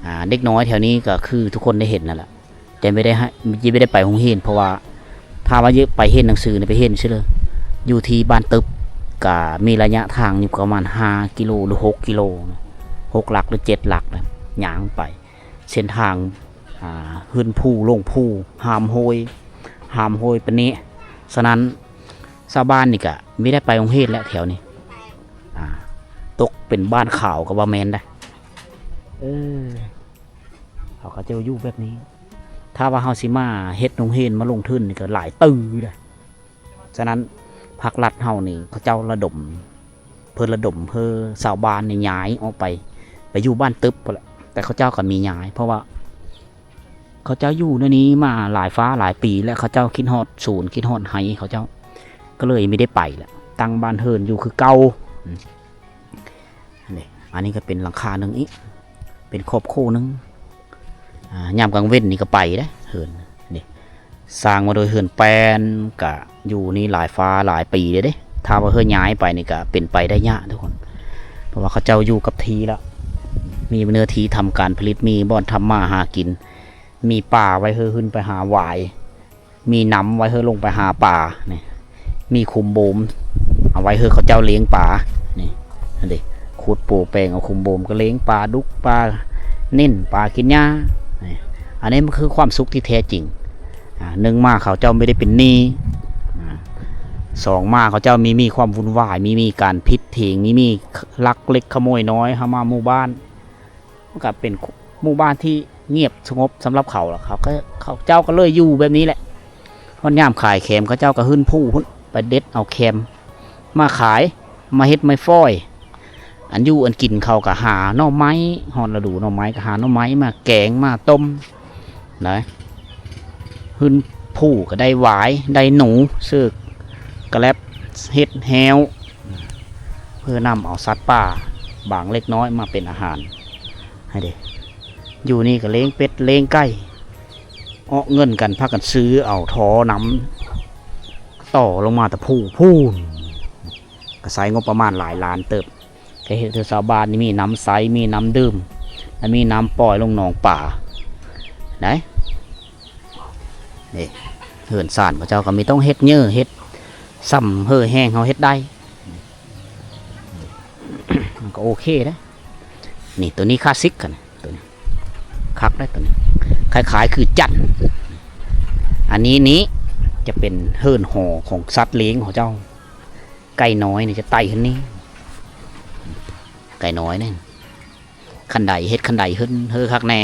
ອ່າ ເດັກນ້ອຍແຖວນີ້ກະຄືທຸກຄົນໄດ້ເຫັນນັ້ນແຫຼະ ແຕ່ບໍ່ໄດ້ ບໍ່ໄດ້ໄປໂຮງຮຽນ ເພາະວ່າຖ້າວ່າໄປຮຽນໜັງສືນີ້ ໄປຮຽນຊື່ເລີຍ ຢູ່ທີ່ບ້ານຕຶບ ກະມີໄລຍະທາງຢູ່ປະມານຫ້າກິໂລ ຫຼື ຫົກກິໂລ ຫົກຫຼັກ ຫຼື ເຈັດຫຼັກນະ ຍ່າງໄປ ເສັ້ນທາງ ອ່າ ຂຶ້ນພູ ລົງພູ ຫ້າມຫ້ວຍ ຫ້າມຫ້ວຍປານນີ້ ສະນັ້ນ ຊາວບ້ານນີ້ກະມີແຕ່ໄປໂຮງຮຽນແຫຼະແຖວນີ້ ອ່າ ຕົກເປັນບ້ານຂາວກະວ່າແມ່ນໄດ໋ ເອີ ເຂົາ ເຂົາເຈົ້າຢູ່ແບບນີ້ ຖ້າວ່າເຮົາຊິມາເຮັດໂຮງຮຽນ ມາລົງທຶນນີ້ກະຫຼາຍຕື້ໄດ໋. ສະນັ້ນ ພາກລັດເຮົານີ້ ເຂົາເຈົ້າລະດົມ ເພິ່ນລະດົມໃຫ້ຊາວບ້ານນີ້ຍ້າຍອອກໄປ ໄປຢູ່ບ້ານຕຶບພຸ້ນແຫຼະ ແຕ່ເຂົາເຈົ້າກະມີຍ້າຍ ເພາະວ່າເຂົາເຈົ້າຢູ່ໃນນີ້ມາຫຼາຍຟ້າຫຼາຍປີແລ້ວ ເຂົາເຈົ້າຄິດຮອດສວນ ຄິດຮອດໄຮ່ເຂົາເຈົ້າ ກະເລີຍບໍ່ໄດ້ໄປແຫຼະ ຕັ້ງບ້ານເຮືອນຢູ່ຄືເກົ່າ ອືມ ນີ້ ເອົ ອັນນີ້ກໍເປັນຫຼັງຄາໜຶ່ງອີກ ເປັນຄອບຄົວໜຶ່ງ. ອ່າ ຍາມກາງເວັນນີ້ກໍໄປເດ້ ເຮືອນນີ້ ສ້າງມາໂດຍເຮືອນແປ້ນ ກະຢູ່ນີ້ຫຼາຍຟ້າຫຼາຍປີເດ້ ຖ້າວ່າເຮືອນຍ້າຍໄປນີ້ກະເປັນໄປໄດ້ຍາກທຸກຄົນ ເພາະວ່າເຂົາເຈົ້າຢູ່ກັບທີ່ລະ ມີເນື້ອທີ່ທຳການຜະລິດ ມີບ່ອນທຳມາຫາກິນ ມີປ່າໄວ້ເຮີຂຶ້ນໄປຫາຫວາຍ ມີນ້ຳໄວ້ເຮີລົງໄປຫາປານີ້ ມີຂຸມໂບມ ເອົາໄວ້ເຮີເຂົາເຈົ້າລ້ຽງປານີ້ ຫັ້ນເດ ຂຸດໂປແປງເອົາຂຸມໂບມ ກໍລ້ຽງປາດຸກ ປາເໜັ້ນ ປາກິນຫຍ້ານີ້. ອັນນີ້ມັນຄືຄວາມສຸກທີ່ແທ້ຈິງ. ອ່າ ໜຶ່ງມາເຂົາເຈົ້າບໍ່ໄດ້ເປັນໜີ້ ອ່າ ສອງມາເຂົາເຈົ້າມີ ມີຄວາມວຸ່ນວາຍ ມີ ມີການຜິດຖຽງ ມີ ມີລັກເລັກຂະໂມຍນ້ອຍເຂົ້າມາໝູ່ບ້ານ. ມັນກໍເປັນໝູ່ບ້ານທີ່ງຽບສະຫງົບສຳລັບເຂົາ ແລ້ວເຂົາກໍ ເຂົາເຈົ້າກໍເລີຍຢູ່ແບບນີ້ແຫຼະ. ຮອດຍາມຂາຍແຄມ ເຂົາເຈົ້າກໍຫຶ້ນພູ້ພຸ້ນ ໄປເດັດເອົາແຄມມາຂາຍ ມາເຮັດໄມ້ຟອຍ. ອັນຢູ່ອັນກິນເຂົາກໍຫາໜໍ່ໄມ້ ຮອດລະດູໜໍ່ໄມ້ກໍຫາໜໍ່ໄມ້ມາແກງມາຕົ້ມ ໄດ້ ຫຶ້ນພູ້ກໍໄດ້ຫວາຍ ໄດ້ໜູ ເສີກກະແລັບ ເຫັດແຮ້ວ ເພື່ອນຳເອົາສັດປ່າບາງເລັກນ້ອຍມາເປັນອາຫານໃຫ້ເດ້. ຢູ່ນີ້ກໍລ້ຽງເປັດລ້ຽງໄກ່ ເອາະເງິນກັນ ພາກັນຊື້ເອົາທໍ່ນ້ຳຕໍ່ລົງມາແຕ່ພູ້ພຸ້ນ ກໍໃຊ້ງົບປະມານຫຼາຍລ້ານເຕີບ. ກໍເຮັດໃຫ້ຊາວບ້ານນີ້ມີນ້ຳໃຊ້ ມີນ້ຳດື່ມ ແລະ ມີນ້ຳປ່ອຍລົງໜອງປາໄດ້. ນີ້ ເຮືອນຊານເຂົາເຈົ້າກໍມີຕ້ອງເຮັດເຫຍື່ອ ເຮັດຊ່ຳເຫີແຮງເຮົາເຮັດໄດ້ ມັນກໍໂອເຄເດ້. ນີ້ ໂຕນີ້ຄລາສສິກກັນ ໂຕນີ້ຄັກເດ້ ໂຕນີ້ຄ້າຍໆຄືຈັນ. ອັນນີ້ນີ້ຈະເປັນເຮືອນຫໍຂອງສັດລ້ຽງເຂົາເຈົ້າ. ໄກ່ນ້ອຍນີ້ຈະໄຕ່ຂຶ້ນນີ້ ໄກ່ນ້ອຍນີ້ ຄັນໄດ ເຮັດຄັນໄດຂຶ້ນ ເຮີຄັກແນ່.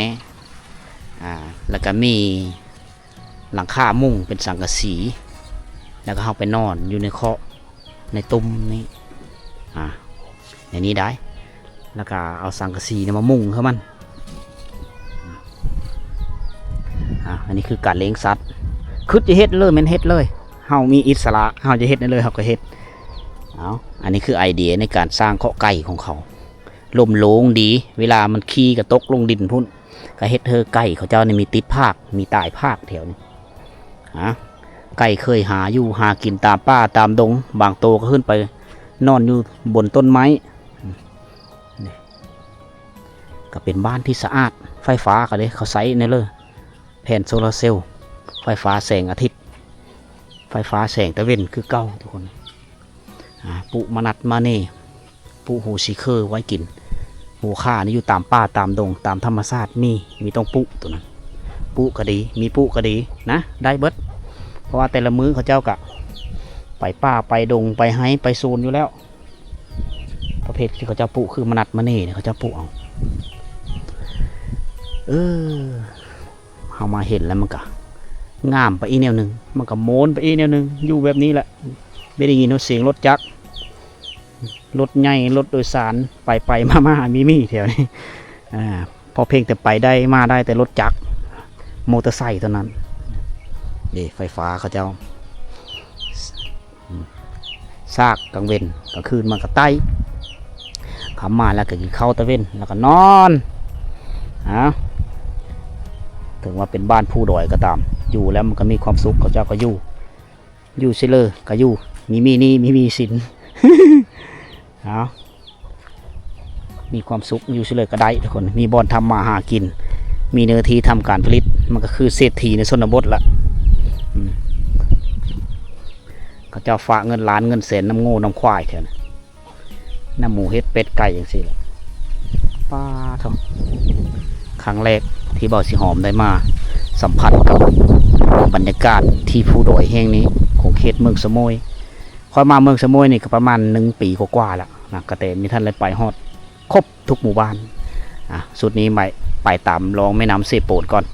ອ່າ ແລ້ວກໍມີຫຼັງຄາມຸງເປັນສັງກະສີ ແລ້ວກໍເຮົາໄປນອນຢູ່ໃນເຄາະໃນຕຸ່ມນີ້ ອ່າ ໃນນີ້ໄດ້. ແລ້ວກໍເອົາສັງກະສີນີ້ມາມຸງໃຫ້ມັນ. ອ່າ ອັນນີ້ຄືການລ້ຽງສັດ ຄຶດຈະເຮັດເລີຍແມ່ນເຮັດເລີຍ ເຮົາມີອິດສະຫຼະ ເຮົາຈະເຮັດແນວໃດເຮົາກໍເຮັດ. ເອົາ ອັນນີ້ຄືໄອເດຍໃນການສ້າງເຄາະໄກ່ຂອງເຂົາ. ລົມໂລງດີ ເວລາມັນຂີ່ກໍຕົກລົງດິນພຸ້ນ ກໍເຮັດໃຫ້ໄກ່ເຂົາເຈົ້ານີ້ມີຕິດພາກ ມີຕາຍພາກແຖວນີ້. ອ່າ ໄກ່ເຄີຍຫາຢູ່ຫາກິນຕາມປ່າຕາມດົງ ບາງໂຕກໍຂຶ້ນໄປນອນຢູ່ບົນຕົ້ນໄມ້. ນີ້ ກໍເປັນບ້ານທີ່ສະອາດ ໄຟຟ້າກໍເດ້ ເຂົາໃຊ້ແນວເລີຍ ແຜ່ນໂຊລາເຊວ ໄຟຟ້າແສງອາທິດ ໄຟຟ້າແສງຕາເວັນຄືເກົ່າທຸກຄົນ. ອ່າ ປຸມະນັດມະເນ ປຸຮູສີເຄີໄວ້ກິນ. ຫົວຂ້ານີ້ຢູ່ຕາມປ່າຕາມດົງ ຕາມທຳມະຊາດ ມີ ມີຕ້ອງປຸໂຕນັ້ນ. ປຸກໍດີ ມີປຸກໍດີນະ ໄດ້ເບິດ ເພາະວ່າແຕ່ລະມື້ເຂົາເຈົ້າກະໄປປ່າໄປດົງ ໄປໄຮ່ໄປສວນຢູ່ແລ້ວ. ປະເພດທີ່ເຂົາເຈົ້າປຸຄືມະນັດມະເນນີ້ ເຂົາເຈົ້າປຸເອົາ. ເອີ ເຮົາມາເຫັນແລ້ວມັນກະງາມໄປອີກແນວໜຶ່ງ ມັນກະມ່ວນໄປອີກແນວໜຶ່ງ. ຢູ່ແບບນີ້ແຫຼະ ໄດ້ຍິນຮອດສຽງລົດຈັກ ລົດໃຫຍ່ ລົດໂດຍສານ ໄປໆມາໆ ມີໆ ແຖວນີ້. ອ່າ ເພາະພຽງແຕ່ໄປໄດ້ມາໄດ້ແຕ່ລົດຈັກ ມໍເຕີໄຊເທົ່ານັ້ນ. ເດ້ ໄຟຟ້າເຂົາເຈົ້າ ອືມ ສາກກາງເວັນ ກາງຄືນມັນກໍໄຕ່ ຄ່ຳມາແລ້ວກໍກິນເຂົ້າຕາເວັນ ແລ້ວກໍນອນ. ເອົາ ເຖິງວ່າເປັນບ້ານພູດອຍກໍຕາມ ຢູ່ແລ້ວມັນກໍມີຄວາມສຸກ ເຂົາເຈົ້າກໍຢູ່ ຢູ່ຊິເລີກໍຢູ່ ມີ ມີໜີ້ ມີ ມີສິນ. ເອົາ ມີຄວາມສຸກຢູ່ຊິເລີກໍໄດ້ທຸກຄົນ ມີບ່ອນທຳມາຫາກິນ ມີເນື້ອທີ່ທຳການຜະລິດ ມັນກໍຄືເສດຖີໃນຊົນນະບົດລະ. ອືມ ເຂົາເຈົ້າຝາກເງິນລ້ານເງິນແສນນຳງົວນຳຄວາຍແຖວນັ້ນ ນຳໝູເຫັດເປັດໄກ່ຈັ່ງຊີ້ແຫຼະ. ປາໂທ້ ຄັ້ງແລກທີ່ບ່າວສີຫອມໄດ້ມາສຳຜັດກັບບັນຍາກາດທີ່ພູດອຍແຫ່ງນີ້ ຂອງເຂດເມືອງສະໂໝຍ. ຂ້ອຍມາເມືອງສະໂໝຍນີ້ກໍປະມານໜຶ່ງປີກວ່າໆແລ້ວນະ ກໍແຕ່ມີທັນໄດ້ໄປຮອດຄົບທຸກໝູ່ບ້ານ. ອ່າ ຊຸດນີ້ໄປ ໄປຕາມລອງແມ່ນ້ຳເຊໂປນກ່ອນ.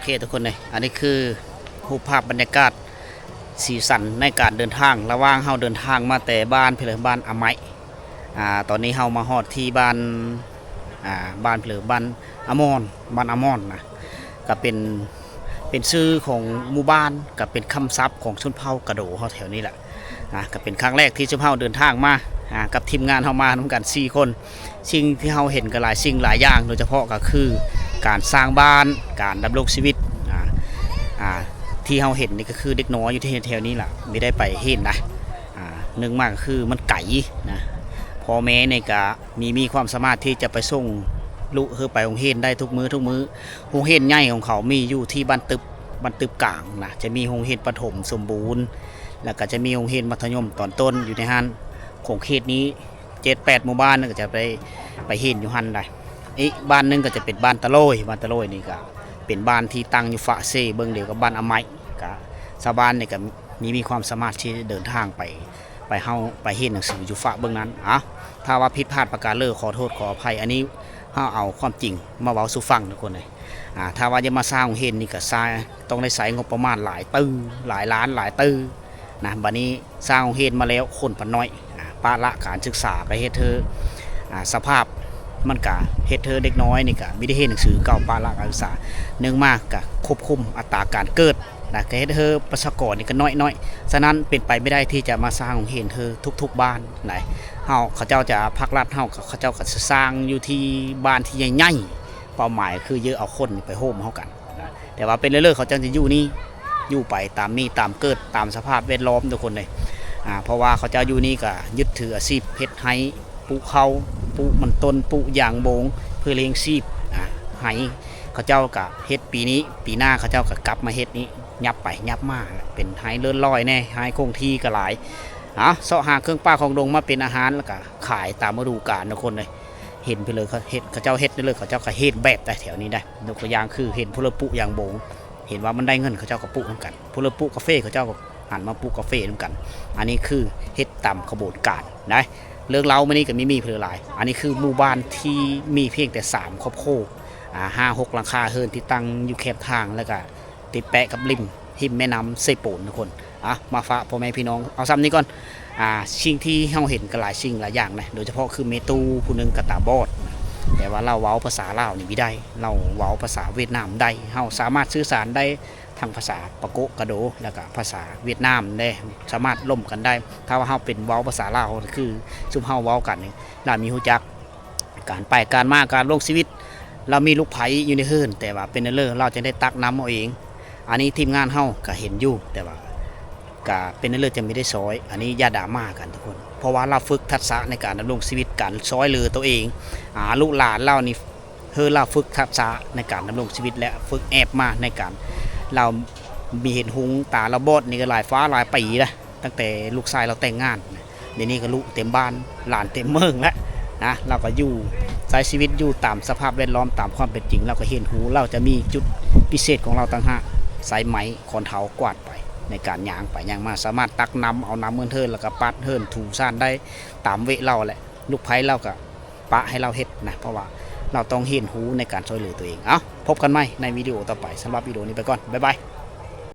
ເຄ ທຸກຄົນເອີຍ ອັນນີ້ຄືຮູບພາບບັນຍາກາດສີສັນໃນການເດີນທາງ ລະຫວ່າງເຮົາເດີນທາງມາແຕ່ບ້ານພີ້ເລີຍ ບ້ານອາໄມ້ ອ່າ ຕອນນີ້ເຮົາມາຮອດທີ່ບ້ານ ອ່າ ບ້ານພີ້ເລີຍ ບ້ານອາມອນ ບ້ານອາມອນນະ ກະເປັນ ເປັນຊື່ຂອງໝູ່ບ້ານ ກະເປັນຄຳສັບຂອງຊົນເຜົ່າກະໂດເຮົາແຖວນີ້ແຫຼະ ນະ ກະເປັນຄັ້ງແລກທີ່ຊຸມເຮົາເດີນທາງມາ ອ່າ ກັບທີມງານເຮົາມານຳກັນສີ່ຄົນ ສິ່ງທີ່ເຮົາເຫັນກະຫຼາຍສິ່ງຫຼາຍຢ່າງ ໂດຍສະເພາະກະຄືການສ້າງບ້ານ ການດຳລົງຊີວິດ ອ່າ ອ່າ ທີ່ເຮົາເຫັນນີ້ກະຄືເດັກນ້ອຍຢູ່ທີ່ແຖວນີ້ລະ ມີໄດ້ໄປເຫັນນະ ອ່າ ໜຶ່ງມາກະຄືມັນໄກນະ ພໍ່ແມ່ນີ້ກະມີ ມີຄວາມສາມາດທີ່ຈະໄປສົ່ງລູກເຮີໄປໂຮງຮຽນໄດ້ທຸກມື້ ທຸກມື້ ໂຮງຮຽນໃຫຍ່ຂອງເຂົາມີຢູ່ທີ່ບ້ານຕຶບ ບ້ານຕຶບກາງນະ ຈະມີໂຮງຮຽນປະຖົມສົມບູນ ແລ້ວກະຈະມີໂຮງຮຽນມັດທະຍົມຕອນຕົ້ນຢູ່ໃນຫັ້ນ ຂົງເຂດນີ້ເຈັດແປດໝູ່ບ້ານກະຈະໄປ ໄປຮຽນຢູ່ຫັ້ນໄດ໋. ອີກບ້ານໜຶ່ງກະຈະເປັນບ້ານຕະໂລຍ ບ້ານຕະໂລຍນີ້ກະເປັນບ້ານທີ່ຕັ້ງຢູ່ຝາເຊເບິ່ງດຽວກັບບ້ານອາໄມ້ ກະຊາວບ້ານນີ້ກະມີ ມີຄວາມສາມາດທີ່ຈະເດີນທາງໄປ ໄປເຮົາ ໄປຮຽນໜັງສືຢູ່ຝາເບິ່ງນັ້ນ ອ່າ ຖ້າວ່າຜິດພາດປະການເລີ ຂໍໂທດຂໍອະໄພ ອັນນີ້ເຮົາເອົາຄວາມຈິງມາເວົ້າສູ່ຟັງທຸກຄົນເອີຍ ອ່າ ຖ້າວ່າຈະມາສ້າງໂຮງຮຽນນີ້ກະສ້າງ ຕ້ອງໄດ້ໃຊ້ງົບປະມານຫຼາຍຕື້ ຫຼາຍລ້ານ ຫຼາຍຕື້ນະ ບາດນີ້ສ້າງໂຮງຮຽນມາແລ້ວຄົນພັດໜ້ອຍ ອ່າ ປະລະການສຶກສາກະເຮັດໃຫ້ ອ່າ ສະພາບມັນກະເຮັດໃຫ້ເດັກນ້ອຍນີ້ກະມີໄດ້ຮຽນໜັງສືເກົ່າ ປະລະການສຶກສາ ໜຶ່ງມາກະຄວບຄຸມອັດຕາການເກີດ ນະ ກະເຮັດໃຫ້ປະຊາກອນນີ້ກະນ້ອຍໆ ສະນັ້ນເປັນໄປບໍ່ໄດ້ທີ່ຈະມາສ້າງໂຮງຮຽນໃຫ້ທຸກໆບ້ານໃດ໋ ເຮົາ ເຂົາເຈົ້າຈະ ພາກລັດເຮົາ ເຂົາເຈົ້າກະຊິສ້າງຢູ່ທີ່ບ້ານທີ່ໃຫຍ່ໆ ເປົ້າໝາຍຄືເຢີເອົາຄົນໄປໂຮມເຮົາກັນນະ ແຕ່ວ່າເປັນເລື້ອຍໆ ເຂົາເຈົ້າຈະຢູ່ນີ້ ຢູ່ໄປຕາມມີຕາມເກີດ ຕາມສະພາບແວດລ້ອມທຸກຄົນເອີຍ ອ່າ ເພາະວ່າເຂົາເຈົ້າຢູ່ນີ້ກະຍຶດຖືອາຊີບເຮັດໄຮ່ ປູກເຂົ້າ ປູກມັນຕົ້ນ ປູກຢາງໂບງ ເພື່ອລ້ຽງຊີບ ອ່າ ໄຮ່ ເຂົາເຈົ້າກະເຮັດປີນີ້ ປີໜ້າເຂົາເຈົ້າກະກັບມາເຮັດນີ້ ຫຍັບໄປຫຍັບມາ ເປັນໄຮ່ເລີ້ນລອຍແດ່ ໄຮ່ຄົງທີ່ກະຫຼາຍ ເອົາ ເຊາະຫາເຄື່ອງປ່າຂອງດົງມາເປັນອາຫານ ແລ້ວກະຂາຍຕາມລະດູການທຸກຄົນເອີຍ ເຫັນໄປເລີຍ ເຂົາເຮັດ ເຂົາເຈົ້າເຮັດໄດ້ເລີຍ ເຂົາເຈົ້າກະເຮັດແບບໄດ້ແຖວນີ້ໄດ້ ຍົກຕົວຢ່າງຄືເຫັນຜູ້ລະປູກຢາງໂບງ ເຫັນວ່າມັນໄດ້ເງິນ ເຂົາເຈົ້າກະປູກນຳກັນ ຜູ້ລະປູກກາເຟ ເຂົາເຈົ້າກະຫັນມາປູກກາເຟນຳກັນ ອັນນີ້ຄືເຮັດຕາມຂະບວນການໄດ໋. ເລື່ອງລາວມື້ນີ້ກະມີ ມີເພິ່ນຫຼາຍ ອັນນີ້ຄືໝູ່ບ້ານທີ່ມີພຽງແຕ່ສາມຄອບຄົວ ອ່າ ຫ້າຫົກຫຼັງຄາເຮືອນທີ່ຕັ້ງຢູ່ແຄມທາງ ແລ້ວກະຕິດແປະກັບລິມ ຮິມແມ່ນ້ຳເຊໂປນທຸກຄົນ ອ່າ ມາຝາກພໍ່ແມ່ພີ່ນ້ອງ ເອົາຊ່ຳນີ້ກ່ອນ ອ່າ ສິ່ງທີ່ເຮົາເຫັນກະຫຼາຍສິ່ງຫຼາຍຢ່າງນະ ໂດຍສະເພາະຄືແມ່ຕູ້ຜູ້ໜຶ່ງກະຕາບອດ ແຕ່ວ່າລາວເວົ້າພາສາລາວນີ້ບໍ່ໄດ້ ລາວເວົ້າພາສາຫວຽດນາມໄດ້ ເຮົາສາມາດສື່ສານໄດ້ ທັງພາສາປາໂກະກະໂດ ແລ້ວກະພາສາຫວຽດນາມແດ່ ສາມາດລົມກັນໄດ້ ຖ້າວ່າເຮົາເປັນເວົ້າພາສາລາວ ຄືຊຸມເຮົາເວົ້າກັນນີ້ ລາວມີຮູ້ຈັກ ການໄປການມາ ການດຳລົງຊີວິດ ລາວມີລູກໃພ້ຢູ່ໃນເຮືອນ ແຕ່ວ່າເປັນແນວເລີ ລາວຈັ່ງໄດ້ຕັກນ້ຳເອົາເອງ ອັນນີ້ທີມງານເຮົາກະເຫັນຢູ່ ແຕ່ວ່າກະເປັນແນວເລີ ຈັ່ງມີໄດ້ຊ່ອຍ ອັນນີ້ຢ່າດຣາມາກັນທຸກຄົນ ເພາະວ່າລາວຝຶກທັກສະໃນການດຳລົງຊີວິດ ການຊ່ອຍເຫຼືອໂຕເອງ ອ່າ ລູກຫຼານລາວນີ້ ເຮີລາວຝຶກທັກສະໃນການດຳລົງຊີວິດ ແລະ ຝຶກແອບມາໃນການ ລາວມີເຫັນຫຸງ ຕາລາວບອດນີ້ກະຫຼາຍຟ້າຫຼາຍປີລະ ຕັ້ງແຕ່ລູກຊາຍລາວແຕ່ງງານ ດຽວນີ້ກະລູກເຕັມບ້ານ ຫຼານເຕັມເມືອງລະນະ ລາວກະຢູ່ ໃຊ້ຊີວິດຢູ່ຕາມສະພາບແວດລ້ອມ ຕາມຄວາມເປັນຈິງ ລາວກະຮຽນຮູ້ ລາວຈະມີຈຸດພິເສດຂອງລາວຕ່າງຫາກ ໃຊ້ໄມ້ ຄ້ອນເທົ້າກວາດໄປ ໃນການຍ່າງໄປຍ່າງມາ ສາມາດຕັກນ້ຳ ເອົານ້ຳເຮືອນເທີນ ແລ້ວກະປາດເຮືອນ ຖູຊານໄດ້ຕາມເວລາລາວແຫຼະ ລູກໃພ້ລາວກະ ປະໃຫ້ລາວເຮັດນະ ເພາະວ່າລາວຕ້ອງຮຽນຮູ້ໃນການຊ່ອຍເຫຼືອໂຕເອງ ເອົ້າ ພົບກັນໃໝ່ໃນວິດີໂອຕໍ່ໄປ ສຳລັບວິດີໂອນີ້ໄປກ່ອນ ບາຍບາຍ.